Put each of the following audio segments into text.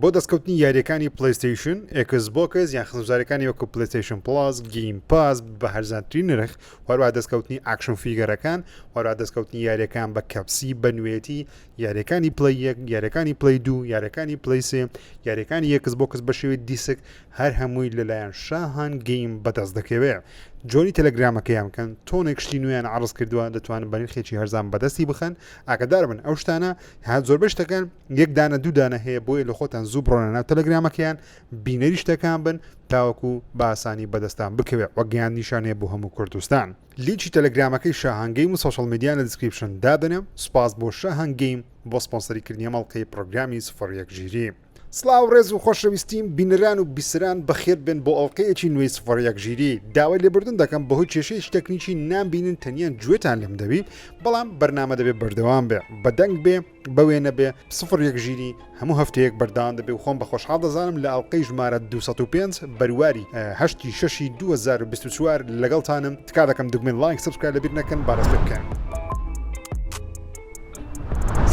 بۆ دەستکەوتنی یاریەکانی پلەیستەیشن، ئێکس بۆکس یان خزمەتگوزاریەکانی وەکو PlayStation Plus، Game Pass بە هەرزانترین نرخ، هەروەها دەستکەوتنی action figure ەکان، هەروەها دەستکەوتنی یاریەکان بە کەپسی بە نوێتی، یاریەکانی Play یەک، یاریەکانی Play دوو، یاریەکانی Play سێ، یاریەکانی ئێکس بۆکس بە شێوەی دیسک هەر هەمووی لەلایەن شاهان گەیم بەدەست دەکەوێ. join ی تەلەگرامەکەیان بکەن تۆنێک شتی نوێیان عەڕز کردووە دەتوانن بە نرخێکی هەرزان بەدەستی بخەن ئاگاداربن ئەو شتانە ها زۆربەی شتەکان یەک دانە دوو دانە هەیە بۆیە لە خۆتان زوو بڕۆنە ناو تەلەگرامەکەیان بینەری شتەکان بن تاوەکو بە ئاسانی بەدەستان بکەوێ وەک گەیاندنیشان هەیە بۆ هەموو کوردستان. لینکی تەلەگرامەکەی شاهان گەیم و social media لە description دادەنێم سوپاس بۆ شاهان گەیم بۆ سپۆنسەری کردنی ئەم ئەڵقەی پڕۆگرامی سفر یەک ژیری. سڵاو ڕێز و خۆشەویستیم بینەران و بیسەران بەخێر بێن بۆ ئەڵقەیەکی نوێی سفر یەک ژیری داوای لێبوردن دەکەم بەهۆی کێشەیەکی تەکنیکی نامبینن تەنیا گوێتان لێم دەبی بەڵام بەرنامە دەبێ بەردەوام بێ بەدەنگ بێ بە وێنە بێ سفر یەک ژیری هەموو هەفتەیەک بەردەوام دەبێ و خۆم بە خۆشحاڵ دەزانم لە ئەڵقەی ژمارە 205 بەرواری هەشتی شەشی 2024 لەگەڵتانم تکا دەکەم دوگمەی like subscribe لەبیر نەکەن با دەست پێ بکەین.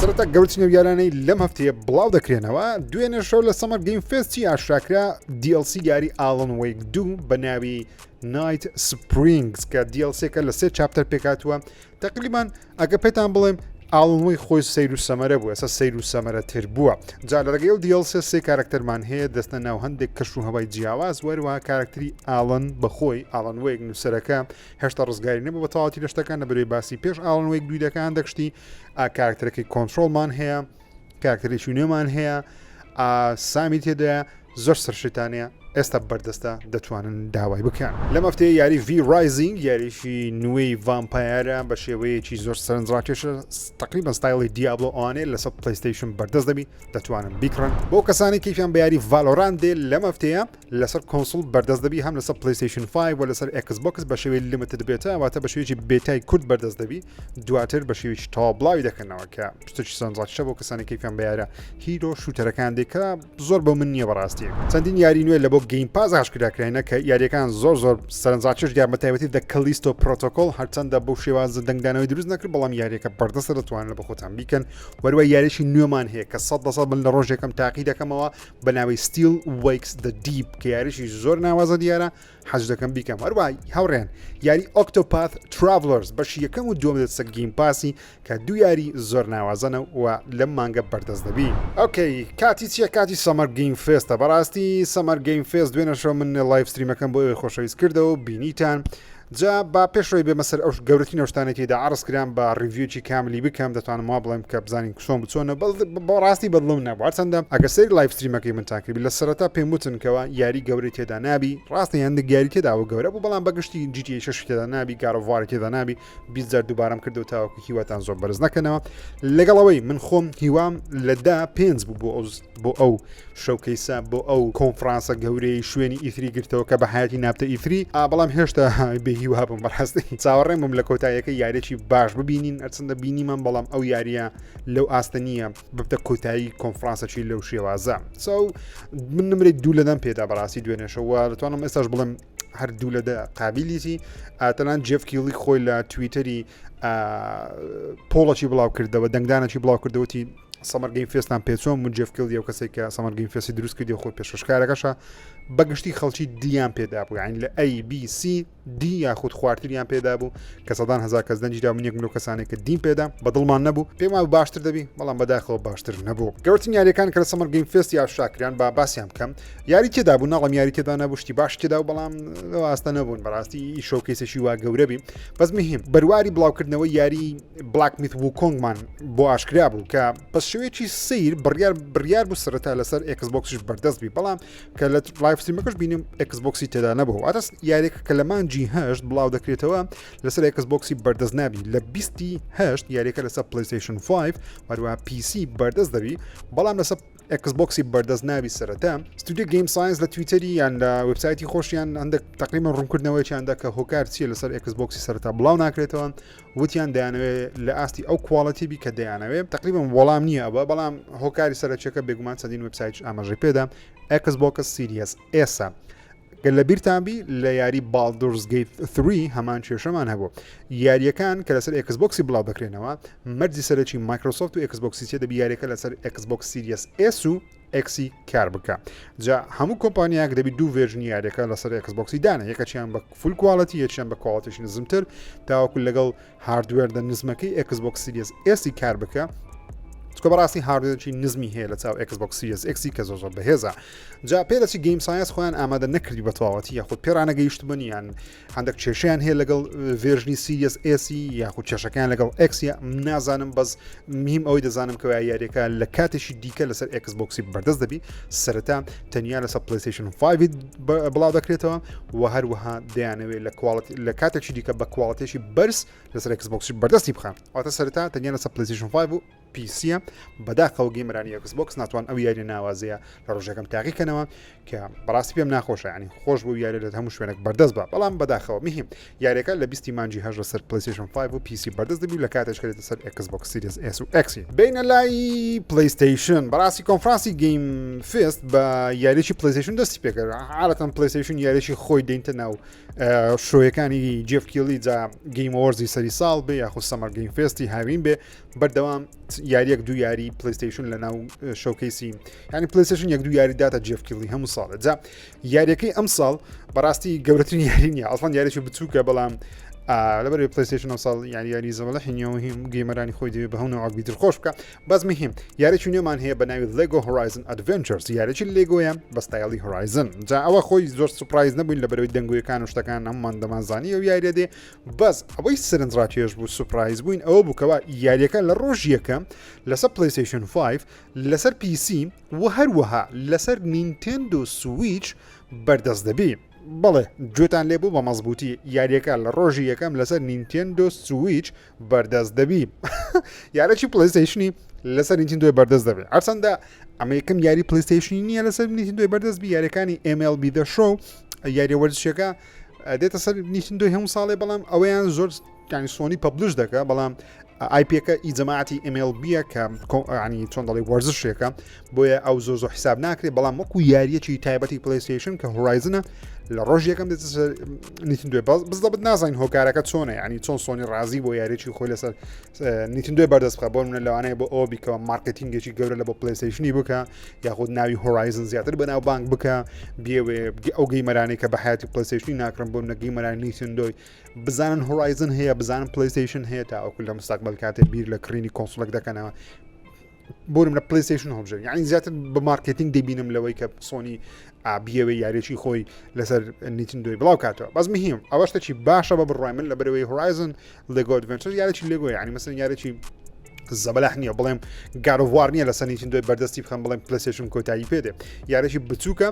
سەرەتا گەورترین ئەو یارانەی لەم هەفتەیە بڵاو دەکرێنەوە دوێنێ شەو لە Summer Game Fest ی ئاشکراکرا DLC یاری Alan Wake دوو بە ناوی Night Springs کە DLC ەکە لە سێ chapter پێکاتوە تەقریبان ئەگە پێتان بڵێم Alan Wake خۆی سەیر و سەمەرە بوو ئێستا سەیر و سەمەرە تر بووە جا لە ڕێگەی ئەو DLC سێ کارکتەرمان هەیە دەستە ناو هەندێک کەش و هەوای جیاواز وەروە کارکتری ئاڵن بەخۆی Alan Wake نووسەرەکە هێشتا ڕزگاری نەبوو بە تەواوەتی لە شتەکان لە بەرەی باسی پێش Alan Wake دووی دەکان دەکشتی کارکتەرەکەی کۆنترۆڵمان هەیە کارکتەرێکی نوێمان هەیە سامی تێدایە زۆر سەرشتانەیە ئێستا بەردەستە دەتوانن داوای بکەن لەم هەفتەیە یاری V Rising یاریشی نوێی vampire ە بە شێوەیەکی زۆر سەرنجڕاکێشە تقریبا ستایلی Diablo ئەوانەیە لەسەر PlayStation بەردەست دەبی دەتوانن بیکڕن بۆ کەسانی کەیفیان بە یاری Valorant دێ لەم هەفتەیە لەسەر console بەردەست دەبی هەم لەسەر PlayStation 5 و لەسەر Xbox بە شێوەی limited beta واتە بە شێوەیەکی beta ی کورت بەردەست دەبی دواتر بە شێوەیەکی تەواو بڵاوی دەکەنەوە کە شتێکی سەرنجڕاکێشە بۆ کەسانی کەیفیان بە یارە hero shooter ەکان دێ کە زۆر بۆ من نییە بەڕاستی چەندین یاری نوێ لە بۆ Game Pass ئاشکراکراینە کە یاریەکان زۆر زۆر سەرنجڕاکێش دیار بە تایبەتی The Callisto Protocol هەرچەندە بەو شێوازە دەنگدانەوەی دروست نەکرد بەڵام یاریەکە بەردەستە دەتوانن لە بۆ خۆتان بیکەن وەروە یاریی نوێمان هەیە کە 100 لە من لە ڕۆژێکم تاقی دەکەمەوە بە ناوی Still Wakes the Deep کە یاریشی زۆر ناوازە دیارە حەز دەکەم بیکەم هەروە هاوڕێن یاری Octopath Travelers بەشی یەکەم و دووەم دەچە Game Pass ی کە دوو یاری زۆر ناوازەنە و لەم مانگە بەردەست دەبی. okay کاتی چیە کاتی Summer Game Fest ە بەڕاستی Summer Game Fest دوێنێ شەو من live stream ەکەم بۆ ئێوەی خۆشەویست کردەوە و بینیتان جا با پێشەوەی بێمە سەر ئەو گەورەترین ئەو شتانەی تێدا عەرز کران با review ێکی کاملی بکەم دەتوانم وا بڵێم کە بزانین چۆن بچۆنە بۆ ڕاستی بەدڵم نەبوو هەرچەندە ئەگەر سەیری live stream ەکەی منتان کردبی لە سەرەتا پێم وتن کەوا یاری گەورەی تێدا نابی ڕاستە هەندێک یاری تێدا و گەورە بوو بەڵام بەگشتی GTA 6 تێدا نابی God of War ی تێدا نابی 20 جار دووبارەم کردەوە تاوەکو هیواتان زۆر بەرز نەکەنەوە لەگەڵ ئەوەی من خۆم هیوام لە دا پێنج بوو بۆ ئەو بۆ ئەو showcase ە بۆ ئەو کۆنفرانسە گەورەی شوێنی E3 گرتەوە کە بە حیاتی نابتە E3 بەڵام هێشتا بێ هیوا بووم بەڕاستی چاوەڕێم بووم لە کۆتاییەکە یاریی باش ببینین ئەرچەندە بینیمان بەڵام ئەو یاریە لەو ئاستە نییە ببتە کۆتایی کۆنفرانسەکی لەو شێوازە so من نمرەی دوو لەدەم پێدا بەڕاستی دوێنێشەوە دەتوانم ئێستاش بڵێم هەر دوو لە دە قابلیتی ئاتەلان جێف کیڵی خۆی لە تویتەری poll ەکی بڵاو کردەوە دەنگدانێکی بڵاو کردەوەتی Summer Game Fest تان پێچۆن من جێف کیڵی ئەو کەسێک کە Summer Game Fest ی دروست کردی خۆی پێشکەشکارەکەشە بەگشتی خەڵکی دیان پێدا بوو یانی لە A B C D یاخود خوارتریان پێدا بوو کە سەدان هزار کەس دەنگی دا من یەک لەو کەسانێک کە D م پێدا بەدڵمان نەبوو پێم وایە باشتر دەبی بەڵام بەداخەوە باشتر نەبوو گەورترین یاریەکان کە لە Summer Game Fest یا شاکران با باسیان بکەم یاری تێدا بوو ناڵم یاری تێدا نەبوو شتی باش تێدا و بەڵام لەو ئاستە نەبوون بەڕاستی showcase ێکی وا گەورە بی بەس مهم بەرواری بڵاوکردنەوەی یاری Black Myth Wukong مان بۆ ئاشکرا بوو کە بە شێوەیەکی سیر بڕیار بڕیار بوو سەرەتا لەسەر Xbox یش بەردەست بی بەڵام کە لە live stream ەکەش بینیم Xbox ی تێدا نەبوو واتە یاریەکە کە لە مانگی هەشت بڵاو دەکرێتەوە لەسەر Xbox ی بەردەست نابی لە بیستی هەشت یاریەکە لەسەر PlayStation 5 هەروە PC بەردەست دەبی بەڵام لەسەر Xbox ی بەردەست نابی سەرەتا ستودیو Game Science لە تویتەری یان لە وبسایتی خۆشیان هەندێک تقریبا ڕوونکردنەوەیان دا کە هۆکار چییە لەسەر Xbox ی سەرەتا بڵاو ناکرێتەوە وتیان دەیانەوێت لە ئاستی ئەو quality بی کە دەیانەوێت تقریبا وەڵام نییە ئەوە بەڵام هۆکاری سەرەکیەکە بێگومان چەندین وبسایت ئاماژەی پێدا Xbox Series S ە. گەر لە بیرتان بی لە یاری Baldur's Gate 3 هەمان کێشەمان هەبوو. یاریەکان کە لەسەر Xbox ی بڵاو دەکرێنەوە مەرجی سەرەکی Microsoft و Xbox ی چیە دەبی یاریەکە لەسەر Xbox Series S و X ی کار بکە جا هەموو کۆمپانیاک دەبی دوو version ی یاریەکە لەسەر Xbox ی دانە یەکەچیان بە full quality یەکیان بە quality ش نزمتر تاوەکو لەگەڵ hardware ە نزمەکەی Xbox Series S ی کار بکە چکە بەڕاستی hardware ێکی نزمی هەیە لە چاو Xbox Series X ی کە زۆر زۆر بەهێزە جا پێدەچی Game Science خۆیان ئامادە نەکردی بە تەواوەتی یاخود پێڕانەگەیشت بن یان هەندێک کێشیان هەیە لەگەڵ version ی Series S ی یاخود کێشەکان لەگەڵ X ە نازانم بەس مهم ئەوەی دەزانم کە یاریەکە لە کاتێکی دیکە لەسەر Xbox ی بەردەست دەبی سەرەتا تەنیا لەسەر PlayStation 5 بڵاو دەکرێتەوە و هەروەها دەیانەوێت لە quality لە کاتێکی دیکە بە quality ێکی بەرز لەسەر Xbox ی بەردەستی بخەن واتە سەرەتا تەنیا لەسەر PlayStation 5 و PC یە بەداخەوە gamer انی Xbox ناتوان ئەو یاریە ناوازەیە لە ڕۆژەکەم تاقیکەنەوە کە بەڕاستی پێم ناخۆشە ینی خۆش بۆ یاری لە هەموو شوێنێک بەردەست بە بەڵام بەداخەوە مهم یاریەکە لە 20 مانجی هەش لەسەر PlayStation 5 و PC بەردەست دەبی لە کاتێک کرێتە سەر Xbox Series S و X ی بینە لای PlayStation بەڕاستی کۆنفرانسی Game Fest بە یاریی PlayStation دەستی پێکرد عادەتەن PlayStation یاریی خۆی دێنتە ناو show یەکانی Geoff Keighley جا Game Awards ی سەری ساڵ بێ یاخود Summer Game Fest ی هاوین بێ بەردەوام یاریەک دوو یاری PlayStation لە ناو showcase ی ینی PlayStation یەک دوو یاری داتە Geoff Keighley هەموو ساڵە جا یاریەکەی ئەم ساڵ بەڕاستی گەورەترین یاری نیە ئەسڵەن یاریی بچووکە بەڵام لەبەر PlayStation ئەم ساڵ یاری یاری زەمەلە حینەوە هیم gamer انی خۆی دەوێت بە هەموو نەوعێک بیتر خۆش بکە بەس مهم یاریی نوێمان هەیە بە ناوی LEGO Horizon Adventures یاریی لێگۆیە بە ستایلی Horizon جا ئەوە خۆی زۆر surprise نەبووین لە بەرەوەی دەنگۆیەکان و شتەکان هەمومان دەمانزانی ئەو یاریە دێ بەس ئەوەی سەرنجڕاکێش بوو surprise بووین ئەوە بوو کەوا یاریەکە لە ڕۆژ یەکەم لەسەر PlayStation 5 لەسەر PC و هەروەها لەسەر Nintendo Switch بەردەست دەبی. بەڵێ گوێتان لێ بوو بە مەزبووتی یاریەکە لە ڕۆژی یەکەم لەسەر Nintendo Switch بەردەست دەبی. یارەکی PlayStation ی لەسەر Nintendo ی بەردەست دەبێت هەرچەندە ئەمە یەکەم یاری PlayStation ی نییە لەسەر Nintendo ی بەردەست بی یاریەکانی MLB The Show یاریە وەرزشەکە دێتە سەر Nintendo ی هەموو ساڵێ بەڵام ئەوەیان زۆر ینی Sony publish دەکە بەڵام IP ەکە ئی جەماعەتی MLB ە کە ینی چۆن دەڵی وەرزشێکە بۆیە ئەو زۆر زۆر حساب ناکرێت بەڵام وەکو یاریەکی تایبەتی PlayStation کە Horizon ە لە ڕۆژ یەکەم دێتە سەر Nintendo ی بەس بزدەبت نازانین هۆکارەکە چۆنە ینی چۆن سۆنی ڕازی بۆ یاریی خۆی لەسەر Nintendo ی بەردەست بخە بۆ منە لەوانەیە بۆ ئەوە بیکەوە marketing ێکی گەورە لە بۆ PlayStation ی بکە یاخود ناوی Horizon زیاتر بەناو بانک بکە بێوێ ئەو gamer انەی کە بە حیاتی PlayStation ی ناکڕن بۆ منە gamer انی Nintendo ی بزانن Horizon هەیە بزانن PlayStation هەیە تاوەکو لە مستەقبل کاتێ بیر لە کڕینی console ێک دەکەنەوە بۆرم لە PlayStation هەڵبژێر یعنی زیاتر بە marketing دەبینم لەوەی کە سۆنی بیەوێ یاریی خۆی لەسەر Nintendo ی بڵاو کاتەوە بەس مهم ئەوە شتێکی باشە بە بڕای من لە بەرەوەی Horizon LEGO Adventure یاریی لێگۆ یعنی مەسن یاریی زەبەلاح نییە بڵێم God of War نییە لەسەر Nintendo ی بەردەستی بخەم بڵێم PlayStation کۆتایی پێدێ یاریی بچووکە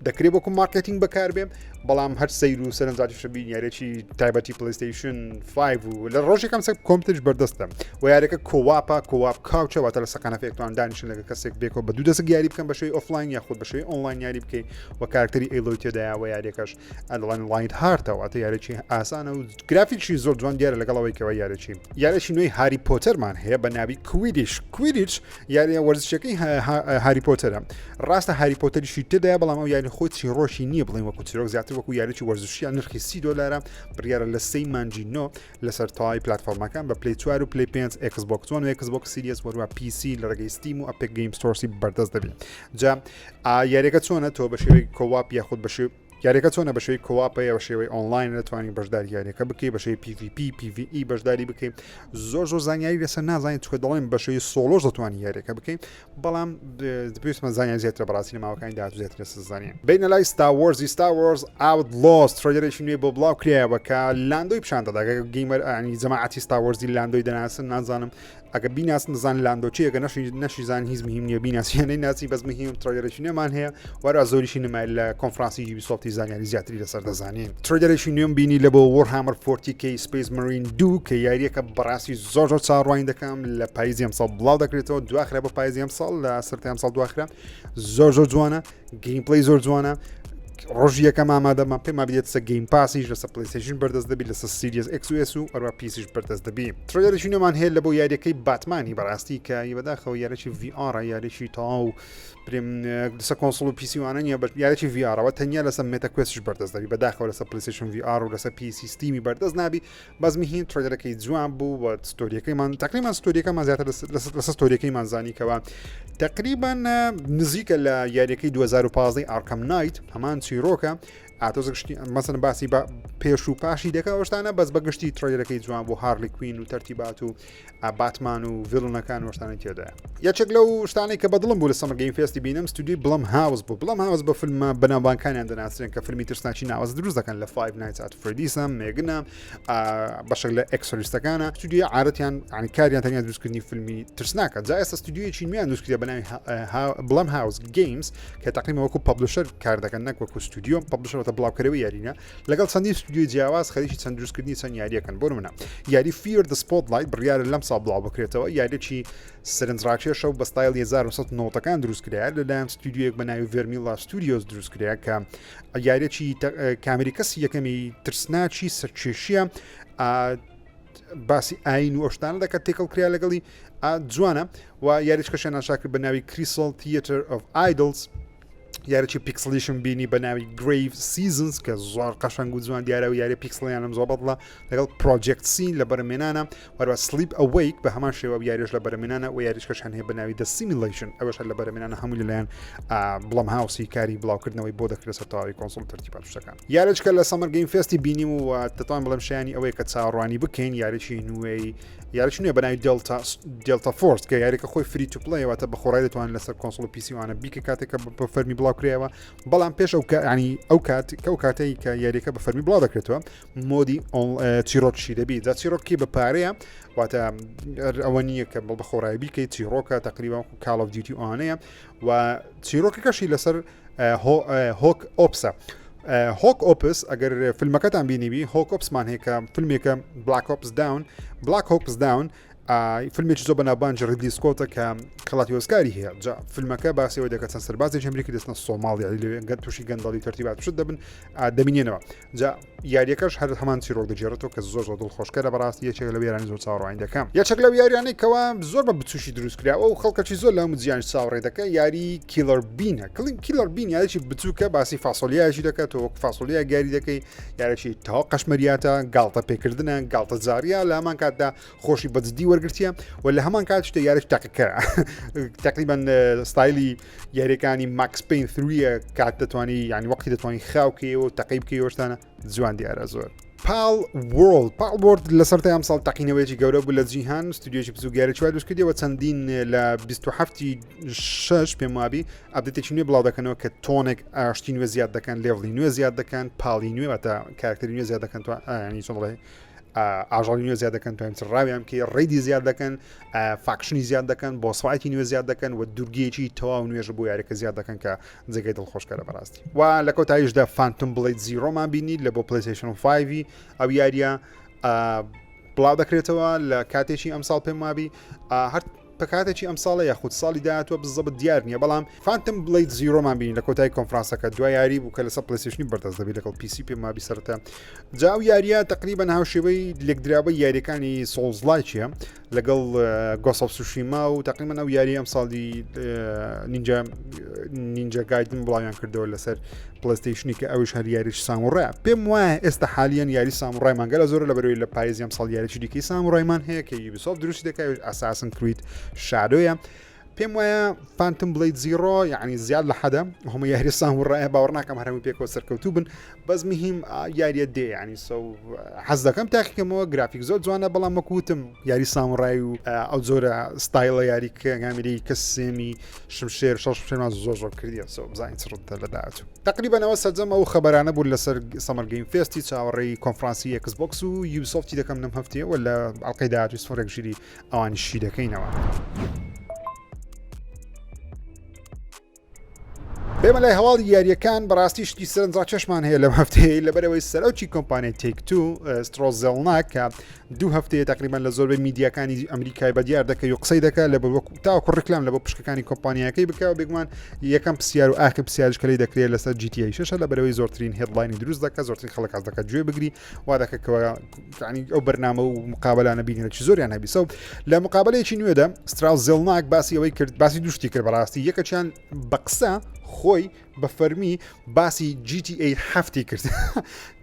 دەکرێت وەکو marketing بەکاربێ بەڵام هەر سەیر و سەرنجاتیشە بین یاریی تایبەتی PlayStation 5 و لە ڕۆژێکم سەر کۆمپیوتەرش بەردەستە و یاریەکە co-op ە co-op couch ە واتە لە سەقانەفێکتوان دانیشن لەگە کەسێک بێکەوە بە دوو دەست یاری بکەن بە شێوەی offline یاخود بە شێوەی ئۆنلاین یاری بکەی و کارکتەری Aloy تێدایە و یاریەکەش ئەدڵەن light heart ە واتە یاریی ئاسانە و گرافیکی زۆر جوان دیارە لەگەڵ ئەوەی کەەوە یاریی یاریی نوێی Harry Potter مان هەیە بە ناوی Quidditch Quidditch یاریە وەرزشەکەی Harry Potter ە ڕاستە Harry Potter یشی تێدایە بەڵام ئەو یاری خۆی چیڕۆکی نییە بڵێن وەکو چیرۆک زیاتر وەکو یاریی وەرزشیە نرخی سی دۆلارە بڕیارە لە سێی مانگی نۆ لەسەر تەواوی پلاتفۆرمەکان بە Play 4 و Play 5 Xbox One و Xbox Series وەروە PC لە ڕێگەی Steam و Epic Games Store ی بەردەست دەبی جا یاریەکە چۆنە تۆ بە شێوەی co-op یاخود بە شێوەی یاریەکە چۆنە بە شێوەی co-op ە یا بە شێوەی ئۆنلاین دەتوانانی بەشداری یاریەکە بکەی بە شێوەی PvP PvE بەشداری بکەی زۆر زۆر زانیاری لەسەر نازانین چکە دەڵێن بە شێوەی solo ش دەتوانانی یاریەکە بکەین بەڵام پێویستمان زانیاری زیاترە بەڕاستی لە ماوەکانی داهاتوو زیاتر لەسەر زانین بینە لای Star Wars ی Star Wars Outlaws trailer ێکی نوێ بۆ بڵاو کرایەوە کە لاندۆی پیشان دەدا کە gamer انی جەماعەتی Star Wars ی لاندۆی دەناسن نازانم ئەگە بیناسن دەزان لاندۆ چیە گە نەشی نەشیزان هیچ مهم نییە بیناسیانەی ناسی بەس مهم trailer ێکی نوێمان هەیە وەرا زۆریشی نمای لە کۆنفرانسی Ubisoft ی زانیاری زیاتری لەسەر دەزانین trailer ێکی نوێم بینی لە بۆ Warhammer 40K Space Marine 2 کە یاریەکە بەڕاستی زۆر زۆر چاڕوانی دەکەم لە پاییزی ئەمساڵ بڵاو دەکرێتەوە دواخرا بۆ پاییزی ئەمساڵ لە سەرەتای ئەمساڵ دواخرا زۆر زۆر جوانە gameplay زۆر جوانە. ڕۆژی یەکەم ئامادەمان پێما بێت سە Game Pass یش لەسە PlayStation بەردەست دەبی لەسە Series X و S و ئەروە PC یش بەردەست دەبی. trailer ێکی نوێمان هەیە لە بۆ یاریەکەی باتمانی بەڕاستی کە بەداخەوە یاریی VR یاریی تەواو برێم لەسە console و PC وانە نیە بە یاریی VR ەوە تەنیا لەسە Meta Quest یش بەردەست دەبی بەداخەوە لەسە PlayStation VR و لەسە PC Steam ی بەردەست نابی بەس مهین trailer ەکەی جوان بوو و story ەکەیمان تقریبان story ەکەمان زیاتر لەسەر story ەکەیمان زانی کەەوە تقریبا نزیکە لە یاریەکەی 2015 Arkham Knight هەمان چیرۆکە ئاتۆزە گشتی مەسن باسی بە پێش و پاشی دەکە ئەوشتانە بەس بە گشتی trailer ەکەی جوان بۆ Harley Quinn و تەرتیبات و باتمان و villain ەکان وشتانە تێدایە. یەکێک لەو شتانەی کە بەدڵم بوو لە Summer Game Fest ی بینم ستودیۆی Blumhouse بوو. Blumhouse بە فیلمە بەناوبانگەکانیان دەناسرێن کە فیلمی ترسناکی ناوازە دروست دەکەن لە Five Nights at Freddy's ە، مێگنە، بەشێک لە Exorcist ەکانە. ستودیۆی عادەتیان یانی کاریان تەنیا دروستکردنی فیلمی ترسناکە. جا ئێستا ستودیۆیەکی نوێیان دروست کردە بە ناوی Blumhouse Games کە تقریبا وەکو publisher کار دەکەن نەک وەکو ستودیۆ. publisher واتە بڵاوکەرەوەی یارینە. لەگەڵ چەندین ستودیۆی جیاواز خەریکی چەند دروستکردنی چەند یاریەکەن بۆ نمونە یاری Fear the Spotlight بڕیارە لەم ساڵ بڵاو بکرێتەوە یاریی سەرنجڕاکێشە و بە ستایلی 1990ەکان دروستکرایە لەلایەن ستودیۆیەک بە ناوی Vermila Studios دروستکرا کە یاریی کامری کەسی یەکەمی ترسناکی سەرکێشیە باسی ئاین و ئەوشتانە دەکات تێکەڵ کرا لەگەڵی جوانە و یاریچکەشیان ناشاکرد بە ناوی Crystal Theater of Idols یاریی pixel یشم بینی بە ناوی Grave Seasons کە زۆر قەشەنگ و جوان دیارە و یاری pixel یانم زۆر بەدڵە لەگەڵ Project Scene لە بەرەمێنانە وەروە Sleep Awake بە هەمان شێوە یاریش لە بەرەمێنانە و یاریشکەشان هەیە بە ناوی The Simulation ئەوەش لە بەرەمێنانە هەموو لەلایەن Blumhouse ی کاری بڵاوکردنەوەی بۆ دەکرێت سەر تەواوی console تەرتیبات شتەکان یاریچکە لە Summer Game Fest ی بینیم و دەتوان بڵێم شایانی ئەوەیە کە چاوەڕوانی بکەین یاریی نوێی یاریی نوێ بەناوی Delta Delta Force کە یاریەکە خۆی free to play واتە بە خۆڕای دەتوان لەسەر console و PC وانە بیکە کاتێک کە بە فەرمی بڵاو کرایەوە بەڵام پێش ئەو ینی ئەو کات کە ئەو کاتەی کە یاریەکە بە فەرمی بڵاو دەکرێتەوە mode ی چیرۆکشی دەبی جا چیرۆکی بە پارەیە واتە ئەوە نییە کە بە خۆڕای بیکەیت چیرۆکە تقریبا Call of Duty ئەوانەیە و چیرۆکەکەشی لەسەر Hawk Ops ە. Hawk Ops ئەگەر فیلمەکەتان بینیبی Hawk Ops مان هەیە کە فیلمێکە Black Ops Down Black Hawks Down فیلمێکی زۆر بەناوبانج ڕیدلی سکۆتە کە خەڵاتی ئۆسکاری هەیە جا فیلمەکە باسیەوە دەکات چەند سەربازێکی ئەمریکی دەستنە سۆماڵی لەوێ تووشی گەندەڵی تەرتیبات شت دەبن دەبینێنەوە جا یاریەکەش هەر هەمان چیرۆک دەگێڕێتەوە کە زۆر زۆر دڵخۆشکەرە بەڕاستی یەکێک لەو یارانی زۆر چاوەڕوانی دەکەم یەکێک لەو یاریانەی کەوا زۆر بە بچوشی دروست کراوە و خەڵکەکی زۆر لە هەموو جیهانیش چاوەڕێ دەکە یاری Killer Bean ە کلین Killer Bean یاریی بچووکە باسی فاسۆلیایەکی دەکات تۆ وەک فاسۆلیا گاری دەکەی یاریی تەواو قەشمەریاتە گاڵتە پێکردنە گاڵتە جاریە لە هەمان کاتدا خۆشی بەجددی وەرگرتیە و لە هەمان کات شتە یاریش تاقیکەرە تقریبا ستایلی یاریەکانی Max Payne three ە کات دەتوانی یعنی وەختی دەتوانی خاوکەیەوە تەقی بکەیەوەشتانە جوان دیارە زۆر. Palworld Palworld لە سەرەتای ئەمساڵ تەقینەوەیەکی گەورە بوو لە جیهان ستودیۆکی بچووک یاری چوار دروست کردیەوە چەندین لە 27 شش پێم وابی update ێکی نوێ بڵاو دەکەنەوە کە تۆنێک ئاشتی نوێ زیاد دەکەن level ی نوێ زیاد دەکەن Pal ی نوێ واتە کارکتەری نوێ زیاد دەکەن تو ینی چۆن بڵێ ئاژەڵی نوێ زیاد دەکەن توانین ڕاویان بکەی raid ی زیاد دەکەن faction ی زیاد دەکەن boss fight ی نوێ زیاد دەکەن و دوورگەیەکی تەواو نوێژ بۆ یاریەکە زیاد دەکەن کە جێگەی دڵخۆشکەرە بەڕاستی و لە کۆتاییشدا Phantom Blade Zero مان بینی لە بۆ PlayStation 5 ئەو یاریە بڵاو دەکرێتەوە لە کاتێکی ئەمساڵ پێم وابی هەر پکاتێکی ئەم ساڵە یاخود ساڵی داهاتوە بزەبت دیار نییە بەڵام Phantom Blade Zero مان بینی لە کۆتایی کۆنفرانسەکە دو یاری بوو کە لەسەر PlayStation ی بەردەست دەبی لەگەڵ PC پێم وابی سەرەتا جا ئەو یاریە تقریبا هاوشێوەی لێکدراوەی یاریەکانی Souls-like ە لەگەڵ Ghost of Tsushima و تقریبا ئەو یاری ئەم ساڵی Ninja Ninja Gaiden بڵاویان کردەوە لەسەر PlayStation ی کە ئەوش هەر یاریش ساموڕای پێم وایە ئێستا حالیان یاری ساموڕایمان گەلە زۆر لە بەرەوەی لە پاییزی ئەم ساڵ یاریی دیکەی ساموڕایمان هەیە کە Ubisoft دروستی دەکات Assassin's Creed Shadow یە پێم وایە Phantom Blade Zero یعنی زیاد لە حەدە هەموو یاری ساموڕایە باوەڕ ناکەم هەرموو پێکەوە سەرکەوتوو بن بەس مهم یاریە دێ ینی so حەز دەکەم تاقیکەمەوە گرافیک زۆر جوانە بەڵام وەکوتم یاری ساموڕای و ئەو جۆرە ستایلە یاری کامیری کە سێمی شمشێر شەش شمشێرمان زۆر زۆر کردیە so بزانین چ ڕوودەدات لە داهاتوو تقریبا ئەوە سەرجەم ئەو خەبەرانە بوون لەسەر Summer Game Fest ی چاوەڕێی کۆنفرانسی Xbox و Ubisoft ی دەکەم لەم هەفتەیە و لە ئەڵقەی داهاتووی سۆرێک ژیری ئەوانی شی دەکەینەوە. بێمە لای هەواڵی یاریەکان بەڕاستی شتی سەرنجڕاکێشمان هەیە لەم هەفتەیە لەبەرەوەی سەرۆکی کۆمپانیای تێک تو سترۆس زێڵناک کە دوو هەفتەیە تقریبان لە زۆربەی میدیاکانی ئەمریکای بە دیار دەکەی و قسەی دەکات لە وەکو تاوەکو ڕیکلام لە بۆ پشکەکانی کۆمپانیاکەی بکە و بێگومان یەکەم پرسیار و ئاخر پرسیارش کە لی دەکرێت لەسەر GTA شەشە لە بەرەوەی زۆرترین headline ی دروست دەکات زۆرترین خەڵک حەز دەکات گوێ بگری وا دەکات کەەوە ینی ئەو بەرنامە و مقابلانە بینەرێکی زۆریان هەبی so لە مقابلەیەکی نوێدا ستراوس زێڵناک باسی ئەوەی کرد باسی دوشتی کرد بەڕاستی یەکەچیان بە قسە خۆی بە فەرمی باسی GTA هەفتی کرد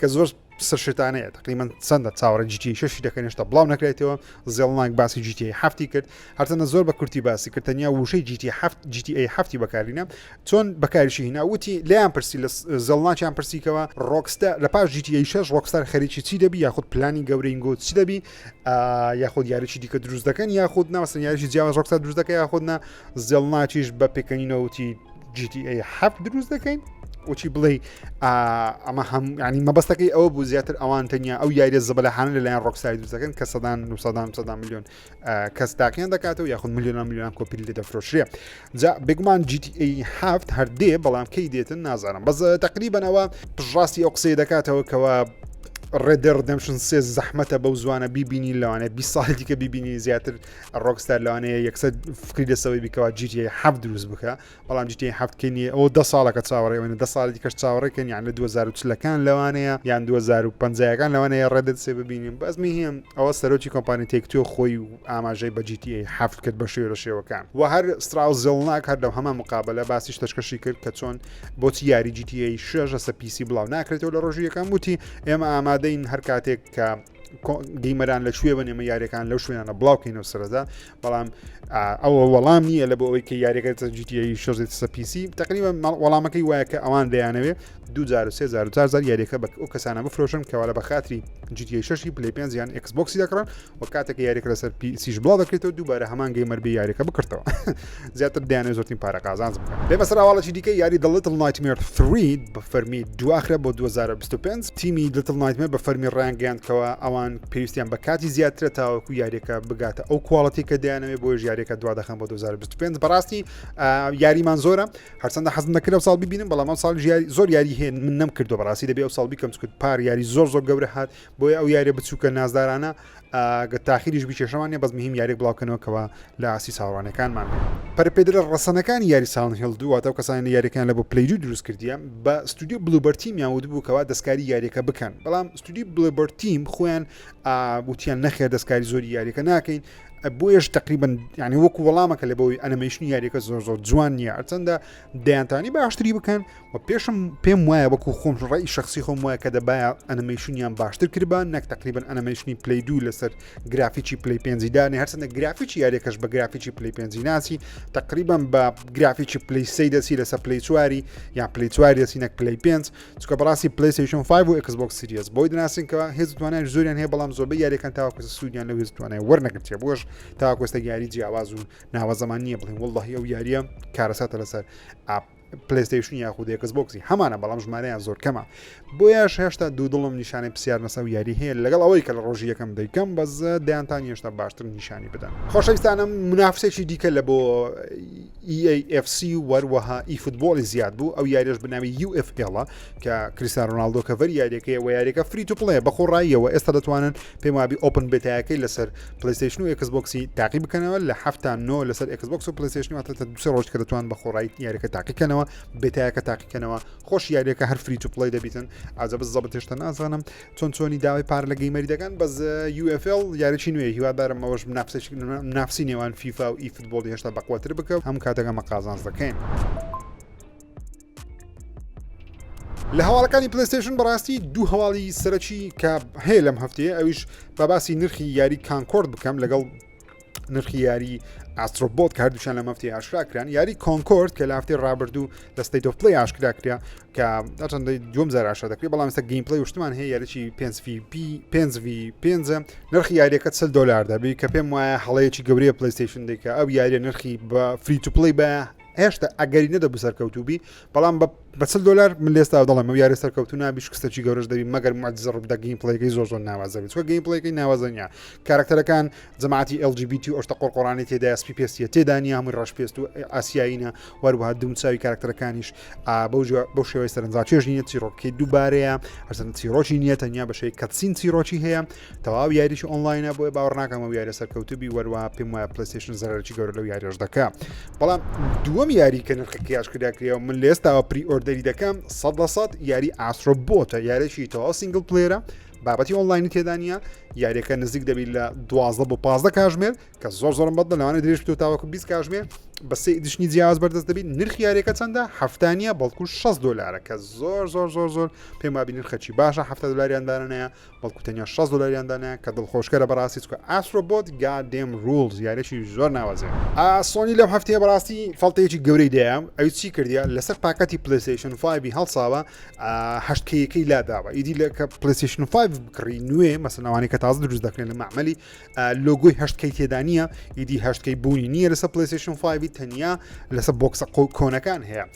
کە زۆر سەرشێتانەیە تقریبا چەندە چاوەڕێ GTA شەشی دەکەن هێشتا بڵاو نەکرێتەوە زێڵناک باسی GTA هەفتی کرد هەرچەندە زۆر بە کورتی باسی کرد تەنیا وشەی GTA هەفت GTA هەفتی بەکارینە چۆن بەکاریشی هینا وتی لیان پرسی لە زێڵناکیان پرسیکەوە ڕۆکستار لە پاش GTA شەش ڕۆکستار خەریکی چی دەبی یاخود پلانی گەورەینگۆ چی دەبی یاخود یاریی دیکە دروست دەکەن یاخود ناوسن یاریی جیاواز ڕۆکستار دروست دەکە یاخود نا زێڵناکیش بە پێکەنینەوتی GTA هەفت دروست دەکەین وچی بڵێ ئەمە هەم ینی مەبەستەکەی ئەوە بوو زیاتر ئەوان تەنیا ئەو یاریە زەبەلەحانە لەلایەن ڕۆکستاری دروست دەکەن کە سەدان و سەدان سەدان میلیۆن کەس تاقیان دەکاتەوە یاخود میلیۆنان میلیۆنان کۆپی لێ دەفرۆشرێ جا بێگومان GTA هەفت هەر دێ بەڵام کەی دێتن نازانم بەس تقریبا ئەوە پشڕاستی ئەو قسەی دەکاتەوە کەەوە Red Dead Redemption سێ زەحمەتە بەو زوانە بیبینی لەوانەیە 20 ساڵی دیکە بیبینی زیاتر ڕۆکستار لەوانەیە یەکسەر فکری لەسەوەی بیکەوە GTA هەفت دروست بکە بەڵام GTA هەفت کەی نییە ئەوە دە ساڵەکە چاوەڕێ ئەوێنە دە ساڵی دیکەش چاوەڕێکەن یان لە 2040ەکان لەوانەیە یان 2050ەکان لەوانەیە Red Dead سێ ببینیم بەس مهم ئەوە سەرۆکی کۆمپانی Take-Two خۆی و ئاماژەی بە GTA هەفت کرد بە شێوە لە شێوەکان و هەر ستراوس زێڵناک هەر لەو هەمان مقابلە باسی شتەشکەشی کرد کە چۆن بۆچی یاری GTA شەش لەسەر PC بڵاو ناکرێتەوە لە ڕۆژی یەکەم وتی ئێمە ئامادەین هەر کاتێک کە gamer ان لە کوێ بن ئێمە یاریەکان لەو شوێنانە بڵاوکەینەوە سەرەتا بەڵام ئەوە وەڵام نییە لە بۆ ئەوەی کە یاریەکە GTA شەش سە PC تقریبا وەڵامەکەی وایە کە ئەوان دەیانەوێ دو جار و سێ جار و چوار جار یاریەکە بە ئەو کەسانە بفرۆشن کەوا لە بە خاتری GTA شەشی پلی پێنج یان Xbox ی دەکڕن و کاتێک یاریەکە لەسەر PC ش بڵاو دەکرێتەوە دووبارە هەمان gamer بێ یاریەکە بکڕتەوە زیاتر دەیانەوێت زۆرترین پارە قازانج بکەن. بێمە سەر هەواڵێکی دیکە یاری The Little Nightmare 3 بە فەرمی دواخرا بۆ 2025 تیمی Little Nightmare بە فەرمی ڕایانگەیاند کەوا ئەوان پێویستیان بە کاتی زیاترە تاوەکو یاریەکە بگاتە ئەو quality کە دەیانەوێت بۆیش یاریەکە دوا دەخەن بۆ 2025 بەڕاستی یاریمان زۆرە هەرچەندە حەزم دەکرد ئەو ساڵ ببینم بەڵام ئەو ساڵ زۆر یاری هەیە من نەم کردو بەڕاستی دەبێ ئەو ساڵ بیکەم چونکە پار یاری زۆر زۆر گەورە هات بۆیە ئەو یاریە بچووکە نازدارانە گە تاخیریش بی کێشەمان نیە بەس مهم یاریەک بڵاوکەنەوە کەوا لە ئاستی چاوەڕوانیەکانمان بێ. پەرەپێدەرە ڕەسەنەکانی یاری Silent Hill دوو واتە ئەو کەسانەی یاریەکەیان لە بۆ پلەی دوو دروست کردیە بە ستودیۆ Bloober Team یان وتبوو کەوا دەستکاری یاریەکە بکەن بەڵام ستودیو Bloober Team خۆیان وتیان نەخێر دەستکاری زۆری یاریەکە ناکەین بۆیەش تقریبا یعنی وەکو وەڵامەکە لە بۆی ئەنەمەیشنی یاریەکە زۆر زۆر جوان نییە هەرچەندە دەیانتانی باشتری بکەن و پێشم پێم وایە وەکو خۆم ڕێی شخصی خۆم وایە کە دەبایە ئەنەمەیشنیان باشتر کردبا نەک تقریبا ئەنەمەیشنی پلی دوو لەسەر گرافیکی پلی پێنجی دانێ هەرچەندە گرافیکی یاریەکەش بە گرافیکی پلی پێنجی ناسی تقریبا بە گرافیکی پلی سی دەسی لەسەر پلی چواری یان پلی چواری دەسی نەک پلی پێنج چونکە بەڕاستی PlayStation 5 و Xbox Series بۆی دەناسین کە هێز توانای زۆریان هەیە بەڵام زۆربەی یاریەکان تاوەکو سوودیان لەو هێز توانای وەرنەگرتیە بۆش تاوەکو ئێستا یاری جیاواز و ناوازەمان نییە بڵێن وەڵڵاهی ئەو یاریە کارەساتە لەسەر ئاپ PlayStation یاخود Xbox ی هەمانە بەڵام ژمارەیان زۆر کەمە بۆیەش هێشتا دوو دڵم نیشانەی پرسیار لەسەر یاری هەیە لەگەڵ ئەوەی کە لە ڕۆژی یەکەم دەیکەم بەس دەیانتان هێشتا باشتر نیشانی بدەن خۆشەویستانم منافسێکی دیکە لە بۆ EAFC وەروەها eFootball ی زیاد بوو ئەو یاریش بەناوی UFL کە کریستیانۆ ڕۆناڵدۆ cover ی یاریەکەی و یاریەکە free to play بە خۆڕاییەوە ئێستا دەتوانن پێم وابی open beta یەکەی لەسەر PlayStation و Xbox ی تاقی بکەنەوە لە هەفتا نۆ لەسەر Xbox و PlayStation واتە تا دوسێ ڕۆژ کە دەتوان بە خۆڕایی یاریەکە تاقیکەنەوە beta یەکە تاقیکەنەوە خۆش یاریەکە هەر free to play دەبیتن ئازە بزەبت هێشتا نازانم چۆن چۆنی داوای پارە لە gamer ی دەکەن بەس UFL یاریی نوێ هیوادارم ئەوەش منافسی نێوان فیفا و eFootball ی هێشتا بەقوەتر بکە هەم کاتەکە مە قازانج دەکەین. لە هەواڵەکانی PlayStation بەڕاستی دوو هەواڵی سەرەکی کە هەیە لەم هەفتەیە ئەویش بە باسی نرخی یاری Concord بکەم لەگەڵ نرخی یاری Astro Bot کە هەردووشیان لە مەفتی ئاشکرا کران یاری Concord کە لە هەفتەی ڕابردوو لە State of Play ئاشکرا کرا کە هەرچەندە دووەم جار ئاشکرا دەکرێت بەڵام ئێستا gameplay وشتمان هەیە یاریی 5v 5 نرخی یاریەکە 40 دلار دەبی کە پێم وایە هەڵەیەکی گەورەیە PlayStation دەکە ئەو یاریە نرخی بە free to play بە هێشتا ئەگەری نەدەبوو سەرکەوتوبی بەڵام بە بە 40 دلار من لێستا دەڵێم ئەو یاری سەرکەوتو نابی شکستێکی گەورەش دەبی مەگەر معجزە ڕووبدا gameplay ەکەی زۆر زۆر ناوازە بێت چونکە gameplay ەکەی ناوازە نییە کارکتەرەکان جەماعەتی LGBT و ئەو شتە قۆڕقۆڕانەی تێدایە سپی پێستیە تێدا نییە هەمووی ڕەش پێست و ئاسیایینە وەروەها دمچاوی کارکتەرەکانیش بەو بەو شێوەی سەرنجڕاکێش نییە چیرۆکەکەی دووبارەیە هەرچەند چیرۆکی نییە تەنیا بە شێوەی cutscene چیرۆکی هەیە تەواو یاریی ئۆنلاینە بۆیە باوەڕ ناکەم ئەو یاریە سەرکەوتوبی وەروە پێم وایە پلەیستەیشن زەرەرێکی گەورە لەو یاریەش دەکا بەڵام دووەم یاری کە نرخەکەی ئاشکرا کرێەوە من لێستاوە pre-order ی دەکەم 100 یاری Astro Bot ە یارێکی تەواو single player ە بابەتی ئۆنلاینی تێدا نییە یاریەکە نزیک دەبی لە 12 بۆ 15 کاژمێر کە زۆر زۆرم بەدڵە لەوانەیە درێژ بێت تاوەکو 20 کاژمێر بە سێ edition ی جیاواز بەردەست دەبیت نرخ یاریەکە چەندە هەفتانە بەڵکو 60 دلارە کە زۆر زۆر زۆر زۆر پێم وابی نرخەکی باشە هەفتە دلاریان دانەیە بەڵکو تەنیا 60 دلاریان دانایە کە دڵخۆشکەرە بەڕاستی چکە Astro Bot goddamn rules یاریی زۆر ناوازەیە سۆنی لەم هەفتەیە بەڕاستی فەڵتەیەکی گەورەی دەیە ئەوی چی کردیە لەسەر پاکەتی پلیستیشن 5 هەڵساوە هەشت K یەکەی لاداوە ئیدی لە کە پلیستیشن 5 بکڕی نوێ مەسەن ئەوانەی کە تازە دروست دەکرێن لە مەعمەلی لۆگۆی هەشت K تێدا نییە ئیدی هەشت K بوونی نییە لەسەر پلیستیشن 5 تەنیا لەسەر box ە کۆنەکان هەیە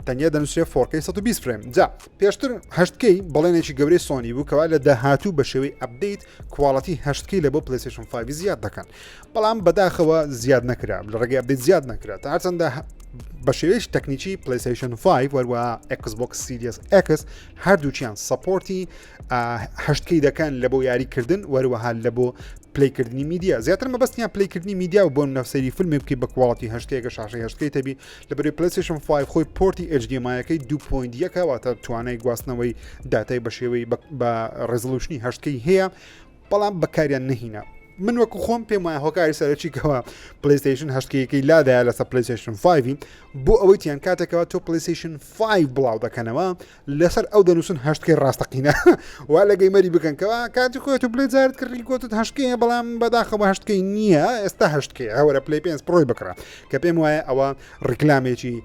تەنیا دەنووسێ 4K 120 frame جا پێشتر هەشت K بەڵێنێکی گەورەی سۆنی بوو کەوا لە داهاتوو بە شێوەی update quality هەشت K لە بۆ پلیستیشن 5 زیاد دەکەن بەڵام بەداخەوە زیاد نەکرا لە ڕێگەی update زیاد نەکرا تا هەرچەندە بە شێوەیەکی تەکنیکی پلیستیشن 5 وەروە Xbox Series X هەردووکیان support ی هەشت K دەکەن لە بۆ یاریکردن وەروەها لە بۆ play کردنی میدیا زیاتر مەبەستیان play کردنی میدیا و بۆ نەفسەری فیلمی بکەی بە quality هەشت K ەکە شاشەی هەشت K تەبی لە بەری پلیستیشن 5 خۆی port ی HDMI ەکەی 2.1 واتە توانای گواستنەوەی داتای بە شێوەی بە resolution ی هەشت K هەیە بەڵام بەکاریان نهینا من وەکو خۆم پێم وایە هۆکاری سەرەکی کەەوە پلیستیشن هەشت K یەکەی لادایە لەسەر پلیستیشن 5 بۆ ئەوەی تیان کاتێکەوە تۆ پلیستیشن 5 بڵاو دەکەنەوە لەسەر ئەو دەنووسن هەشت K ڕاستەقینە وا لە gamer ی بکەن کەەوە کاتی خۆی تۆ پلی جارت کڕی گوتت هەشت K یە بەڵام بەداخەوە هەشت K نییە ئێستا هەشت K هەوەرە پلی پێنج Pro ی بکڕە کە پێم وایە ئەوە ڕیکلامێکی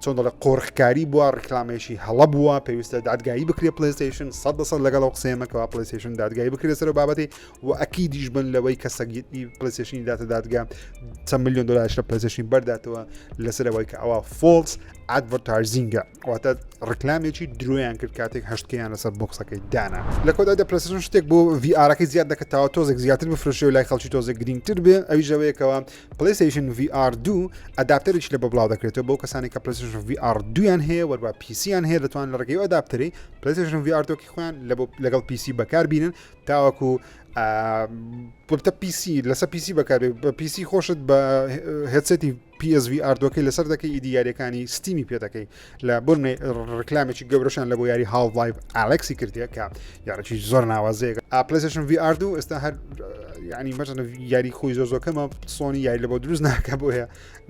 چۆن دەڵێ قۆرخکاری بووە ڕیکلامێکی هەڵە بووە پێویستە دادگایی بکرێ پلیستیشن سە دەسەد لەگەڵ ئەو قسەیەمەکەەوە پلیستیشن دادگایی بکرێت سەر بابەتی و ئەکیدیش بن لەوەی کە سەگی پلیستیشنی داتە دادگا چەند میلیۆن دلارش لە پلیستیشن بەرداتەوە لەسەرەوەی کە ئەوە false advertising ە واتە ڕیکلامێکی درۆیان کرد کاتێک هەشت K یان لەسەر box ەکەی دانا لە کۆتایدا پلیستیشن شتێک بۆ VR ەکەی زیاد دەکاتەوە تۆزێک زیاتر بفرۆشێ و لای خەڵکی تۆزێک گرنگتر بێ ئەویش ئەوەیەکەوە پلیستیشن VR 2 adapter ێکی لە بۆ بڵاو دەکرێتەوە بۆ کەسانی کە پلیستیشن VR دویان هەیە وەروا PC یان هەیە دەتوان لە ڕێگەی adapter ی پلیستیشن VR دووەکەی خۆیان لە بۆ لەگەڵ PC بەکاربینن تاوەکو بتە PC لەسەر PC بەکارێ بە PC خۆشت بە headset ی PSVR دووەکەی لەسەر دەکەی ئیدی یاریەکانی Steam ی پێ دەکەی لە بۆ ڕکلامێکی گەورەشان لە بۆ یاری Half-Life Alyx ی کردیە کە یارێکی زۆر ناوازەیە پلیستیشن VR دوو ئێستا هەر ینی مەزنە یاری خۆی زۆر زۆکەمە سۆنی یاری لە بۆ دروست ناکە بۆیە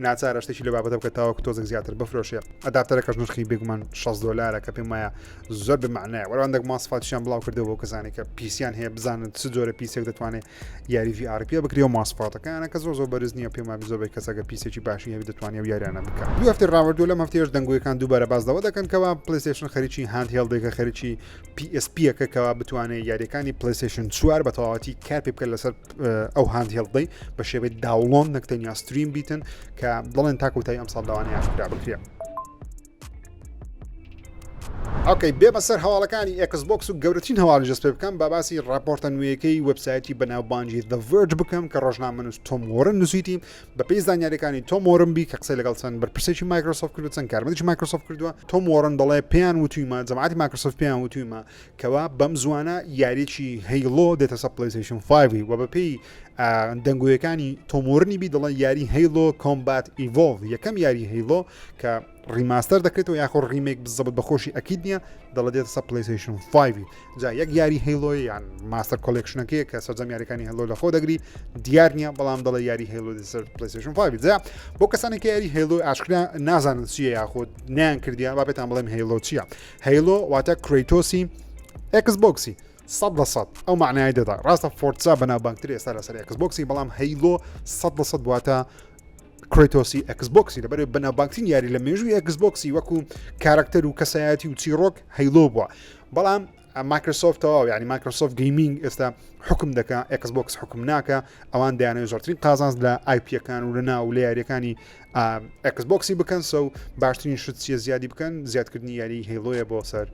ناچارە شتێکی لە بابەتە بکە تاوەکو تۆزێک زیاتر بفرۆشێ adapter ەکەش نرخی بێگومان 60 دلارە کە پێم وایە زۆر بمانایە وەراندێک ماسفاتیان بڵاو کردەوە بۆ کەسانی کە PC یان هەیە بزانن چ جۆرە PC ێک دەتوانێت یاری VR پێ بکرێ و ماسفاتەکانە کە زۆر زۆر بەرز نییە پێم وایە زۆربەی کەسەکە PC ێکی باشی هەبێت دەتوانێت ئەو یاریانە بکات دوو هەفتەی ڕابردوو لەم هەفتەیەش دەنگۆیەکان دووبارە باس لەوە دەکەن کەوا پلیستیشن خەریکی handheld ێکە خەریکی PSP ەکە کەوا بتوانێت یاریەکانی پلیستیشن 4 بە تەواوەتی کار پێ بکات لەسەر ئەو handheld ەی بە شێوەی download نەک تەنیا stream بیتن کە دەڵێن تا کۆتایی ئەمساڵ لەوانەیە ئاشکرا بکرێت. okay بێمە سەر هەواڵەکانی ئێکس بۆکس و گەورەترین هەواڵی دەست پێ بکەم با باسی راپۆرتە نوێیەکەی وبسایەتی بەناوبانگی The Verge بکەم کە ڕۆژنامەنووس تۆم وۆرن نووسیتی بە پێی زانیاریەکانی تۆم وۆرن بی کە قسەی لەگەڵ چەند بەرپرسێکی مایکرۆسۆفت کردو چەند کارمەندێکی مایکرۆسۆفت کردووە تۆم وۆرن دەڵێ پێیان وتویمە جەماعەتی مایکرۆسۆفت پێیان وتویمە کەوا بەم زوانە یاریی هەیڵۆ دێتە سەر پلیستیشن 5 و بە پێی دەنگۆیەکانی تۆم وۆرنی بی دەڵێن یاری Halo Combat Evolved یەکەم یاری هەیڵۆ کە remaster دەکرێتەوە یاخۆ remake بزەبت بەخۆشی ئەکید نییە دەڵە دێتە سەر پلیستیشن 5 جا یەک یاری هەیڵۆ یان master collection ەکەیە کە سەرجەم یاریەکانی هەیڵۆ لە خۆ دەگری دیار نییە بەڵام دەڵێ یاری هەیڵۆ سەر پلیستیشن 5 جا بۆ کەسانی کە یاری هەیڵۆ ئاشکرا نازانن چییە یاخود نیان کردیان با پێتان بڵێم هەیڵۆ چییە هەیڵۆ واتە کرەیتۆسی ئێکس بۆکسی 100% ئەو معنای دەدا ڕاستە فۆرتزا بەناوبانگتر ئێستا لەسەر ئێکس بۆکسی بەڵام هەیڵۆ 100% واتە کرەیتۆسی ئێکس بۆکسی لەبەر بەناوبانگترین یاری لە مێژووی ئێکس بۆکسی وەکو کارکتەر و کەسایەتی و چیرۆک هەیلۆ بووە بەڵام. مایکرۆسۆفت تەواو یعنی مایکرۆسۆفت gaming ئێستا حکم دەکا ئێکس بۆکس حکم ناکە ئەوان دەیانەوێت زۆرترین قازانج لە IP یەکان و لە ناو لە یاریەکانی ئێکس بۆکسی بکەن so باشترین شت چیە زیادی بکەن زیادکردنی یاری هێڵۆیە بۆ سەر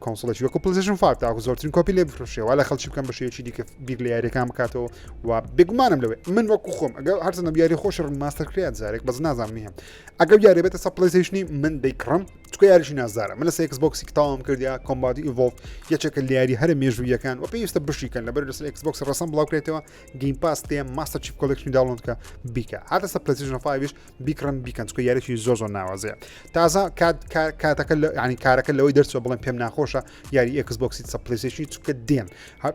console ێکی وەکو پلیستەیشن 5 تاکو زۆرترین کۆپی لێ بفرۆشێ وا لە خەڵکی بکەن بە شێوەیەکی دیکە بیر لە یاریەکان بکاتەوە و بێگومانم لەوێ من وەکو خۆم ئەگەر هەرچەندە یاری خۆش master کرێت جارێک بەس نازانم هەم ئەگەر یاری بێتە سەر پلیستەیشنی من دەیکڕم چکە یاریشی نازدارە من لەسەر ئێکس بۆکسی تەواوم کردیا Combat Evolved یەکێکە لە یاری هەرە مێژوویەکان و پێویستە بشیکەن لەبەر لەسەر ئێکس بۆکس ڕەسەن بڵاو کرێتەوە Game Pass تێ Master Chief Collection download کە بیکە هاتە سەر پلەیستەیشن 5 بیکڕن بیکەن چکە یاریی زۆر زۆر ناوازەیە تازە کات کاتەکە ینی کارەکە لەوەی دەرچوە بڵێن پێم ناخۆشە یاری ئێکس بۆکسی سە پلیستەیشنی چکە دێن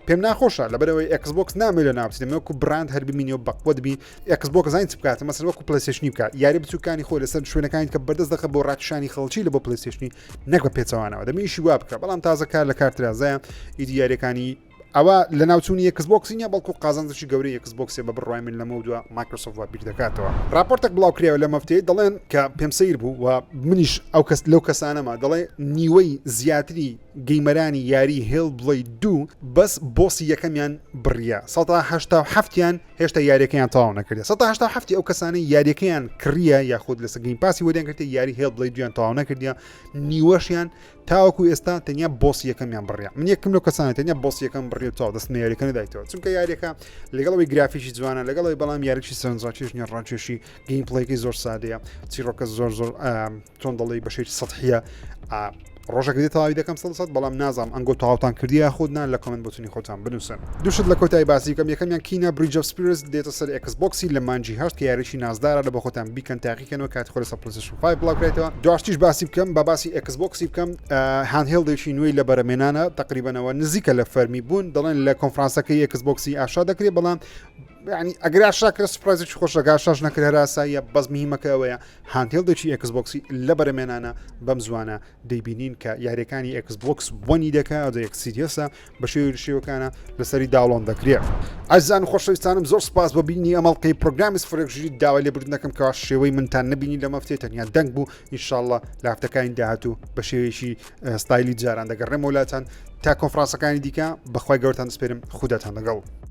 پێم ناخۆشە لەبەرەوەی ئێکس بۆکس نامێ لە ناوچێت وەکو brand هەر بمینی و بەقوت بی ئێکس بۆکس زانین چ بکات مەسەر وەکو پلیستەیشنی بکات یاری بچووکانی خۆی لەسەر شوێنەکانی کە بەردەست دەخە بۆ ڕاکشانی خەڵکی لە بۆ پلیستەیشنی نەک بە پێچەوانەوە دەمی ئیشی وا بکە بەڵام تازە کار لە کار ترازایە ئیدی یاریەکانی ئەوە لە ناوچوونی ئێکس بۆکسی نیە بەڵکو قازانجێکی گەورەی ئێکس بۆکسێ بە بڕوای من لەمە دووە مایکرۆسۆفت وا بیر دەکاتەوە راپۆرتێک بڵاو کرایەوە لەم هەفتەیە دەڵێن کە پێم سەیر بوو و منیش ئەو کەس لەو کەسانەما دەڵێ نیوەی زیاتری gamer انی یاری هێڵ بڵی دوو بەس boss ی یەکەمیان بڕیە سەدا هەشتا و هەفتیان هێشتا یاریەکەیان تەواو نەکردە سەدا هەشتا و هەفتی ئەو کەسانەی یاریەکەیان کڕیە یاخود لەسەر Game Pass ی وەریان گرتە یاری هێڵ بڵی دویان تەواو نەکردە نیوەشیان تاوەکو ئێستا تەنیا boss ی یەکەمیان بڕیا من یەکم لەو کەسانە تەنیا boss ی یەکەم بڕی و تاو دەستم یاریەکە نەدایتەوە چونکە یاریەکە لەگەڵەوەی گرافیکی جوانە لەگەڵەوەی بەڵام یاریی سەرنجڕاکێش نیە ڕاکێشی gameplay ەکەی زۆر سادەیە چیرۆکە زۆر زۆر چۆن دەڵی بە شێوەی سەتحیە ڕۆژێک دێت تەواوی دەکەم سەد سەد بەڵام نازانم ئەنگۆ تەواوتان کردی یاخود نا لە comment بۆچونی خۆتان بنووسن دووشت لە کۆتایی باسی بکەم یەکەمیان Kena Bridge of Spirits دێتە سەر ئێکس بۆکسی لە مانگی هەشت کە یاریی نازدارە لە بۆ خۆتان بیکەن تاقیکەنەوە کاتی خۆ لەسەر پلەیستەیشن 5 بڵاو کرایتەوە دواشتیش باسی بکەم با باسی ئێکس بۆکسی بکەم handheld ێکی نوێی لە بەرەمێنانە تقریبەنەوە نزیکە لە فەرمی بوون دەڵێن لە کۆنفرانسەکەی ئێکس بۆکسی ئاشا دەکرێت بەڵام ینی ئەگەر ئاشا کرد surprise ێکی خۆشە گاشاش نەکرد هەراساییە بەس مهمەکە ئەوەیە handheld ێکی ئێکس بۆکسی لە بەرەمێنانە بەم زوانە دەیبینین کە یاریەکانی ئێکس بۆکس وەنی دەکا ئەو سیریەسە بە شێوی شێوەکانە لەسەری download دەکرێت. ئازیزان و خۆشەویستانم زۆر سپاس بۆ بینی ئەمەڵقەی پرۆگرامی سفرێک ژیری داوای لێبوردن دەکەم کەوا شێوەی منتان نەبینی لەم هەفتەیە تەنیا دەنگ بوو ئینشاءاللە لە هەفتەکانی داهاتوو بە شێوەیەکی ستایلی جاران دەگەڕێمەوە لاتان تا کۆنفرانسەکانی دیکە بەخوای گەورتان دەسپێرم خوداتان لەگەڵ.